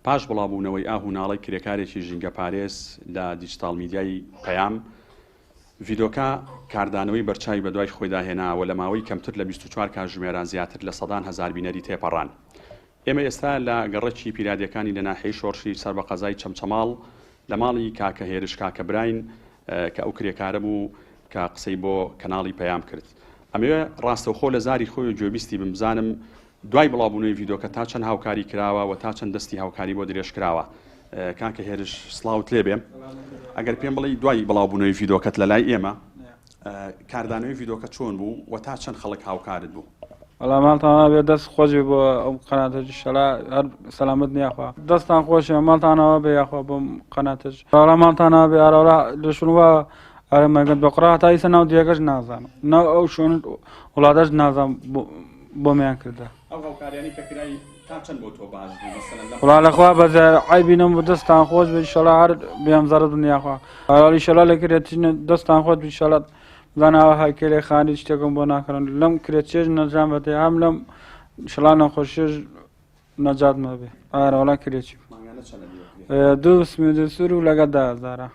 پاش بڵاوبوونەوەی ئاه و ناڵەی کرێکارێکی ژینگەپارێز لە دیجیتاڵ میدیای پەیام، ڤیدۆکە کاردانەوەی بەرچاوی بەدوای خۆیدا هێنا و لە ماوەی کەمتر لە 24 کاتژمێرا زیاتر لە سەدان هەزار بینەری تێپەڕان. ئێمە ئێستا لە گەڕەکی پیرادیەکانی لە ناحیەی شۆڕشی سەر بە قەزای چەمچەماڵ لە ماڵی کاکە هێرش کاکە براین کە ئەو کرێکارە بوو کە قسەی بۆ کەناڵی پەیام کرد. ئەمەوێ ڕاستەوخۆ لە زاری خۆی و گوێبیستی بم بزانم دوای بڵاوبوونەوەی ڤیدۆکە تا چەند هاوکاری کراوە و تا چەند دەستی هاوکاری بۆ درێژ کراوە. کاکە هێرش سڵاوت لێبێ ئەگەر پێم بڵێی دوای بڵاوبوونەوەی ڤیدۆکەت لە لای ئێمە کاردانەوەی ڤیدۆکە چۆن بوو و تا چەند خەڵک هاوکارت بوو؟ وەڵا ماڵتان ئاوا بێ دەست خۆش بێ بۆ ئەو قەناتەش ئیشەڵا هەر سەلامەت بن یاخوا دەستان خۆش بێ ماڵتان ئاوا بێ یاخوا بۆم قەناتەش وەڵا ماڵتان ئاوا بێ ئارەوەڵا لە شوون وا ئەرێ مەگەت بە قڕا هەتا ئیسە ناو دیەکەش نازانم ناو ئەو شوێن وڵاتەش نازانم بۆمیان کردە ئەو هاوکاریانەی کە کرای تا چەند بۆ تۆ باش بوو مەسەلەن لەم وەڵا لەخوا بەزە عەیبی نەم بوو دەستان خۆش بێ ئیشەڵا هەر بێم زەرەد بن یاخوا ئەرێ ئیشەڵا لە کرێتینە دەستان خۆش بێ ئیشەڵا بزانە ئەوە های کرێ خانی شتێکم بۆ ناکڕن لەم کرێ چێژ نەجام بەتێ هەم لەم شڵا نەخۆشیش نەجات مەبێ ئارە وەڵا کرێچی مانگانە چەندە دیوە کرێ؟ دوو سمی دوو سوور و لەگەڵ 10,000.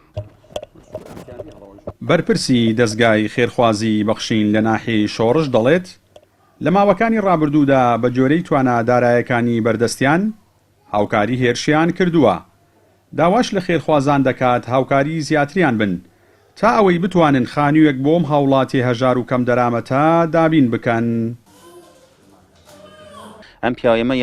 بەرپرسی دەزگای خێرخوازیی بەخشین لە ناحیەی شۆڕش دەڵێت، لە ماوەکانی ڕابردوودا بە گوێرەی توانا دارایەکانی بەردەستیان هاوکاری هێرشیان کردووە، داواش لە خێرخوازان دەکات هاوکاری زیاتریان بن تا ئەوەی بتوانن خانوویەک بۆ ئەم هاوڵاتیە هەژار و کەمدەرامەتە دابین بکەن. ئەم پیاوە ئێمە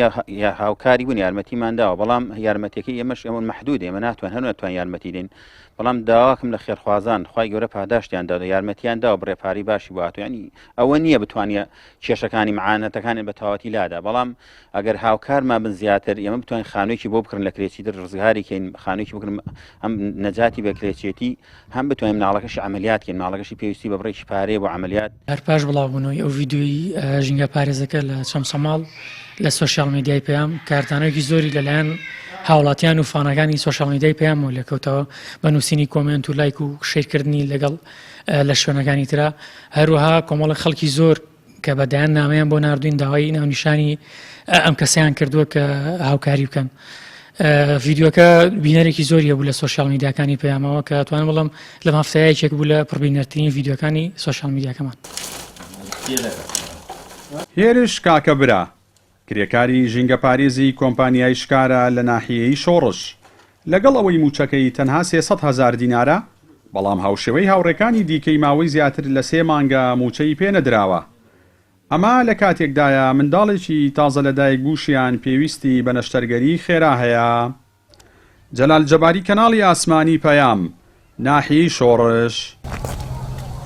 یا هاوکاری بوون یارمەتیمان داوە بەڵام یارمەتیەکەی ئێمەش ئێمە مەحدود ئێمە ناتوان هەر ناتوان یارمەتی دەین بەڵام داواکم لە خێرخوازان خوای گەورە پاداشتیان داوە یارمەتیان داوە بڕێ پارەی باشی بۆ هاتوو ینی ئەوە نییە بتوانێ کێشەکانی معانەتەکانی بە تەواوەتی لادا بەڵام ئەگەر هاوکارمان بن زیاتر ئێمە بتوانین خانوویەکی بۆ بکڕن لە کرێچی در ڕزگاری کەین خانوویەکی بکڕن هەم نەجاتی بە کرێچێتی هەم بتوانین مناڵەکەشی عملیات کەین مناڵەکەشی پێویستی بە بڕێکی پارەیە بۆ عملیات. هەر پاش بڵاوبوونەوەی ئەو ڤیدیۆی ژینگەپارێزەکە لە چەمچەماڵ لە سۆشیال میدیای پەیام، کاردانەوەیەکی زۆری لەلایەن هاوڵاتیان و فانەکانی سۆشیال میدیای پەیامەوە لێکەوتەوە بە نووسینی کۆمێنت و لایک و شەیرکردنی لەگەڵ لە شوێنەکانی ترا، هەروەها کۆمەڵێک خەڵکی زۆر کە بە دەیان نامەیان بۆ ناردوین داوای ناونیشانی ئەم کەسیان کردووە کە هاوکاری بکەن. ڤیددیوەکە بینەرێکی زۆری هەبوو لە سۆشیال میدیاکانی پەیامەوە کە توانم بڵم لەم هەفتەیە یەکێک بوو لە پڕبینەرترین ڤیددیوەکانی سۆشیال میدیاکەمان. هێرش کاکە برا، کرێکاری ژینگەپارێزی کۆمپانیای شکارە لە ناحیەی شۆڕش، لەگەڵ ئەوەی مووچەکەی تەنها 300 هەزار دینارە، بەڵام هاوشێوەی هاوڕێکانی دیکەی ماوەی زیاتر لە سێ مانگە مووچەی پێنەدراوە. ئەمە لە کاتێکدایە منداڵێکی تازە لەدایکبووشیان پێویستی بە نەشتەرگەری خێرا هەیە. جەلال جەباری کەناڵی ئاسمانی پەیام، ناحیەی شۆڕش.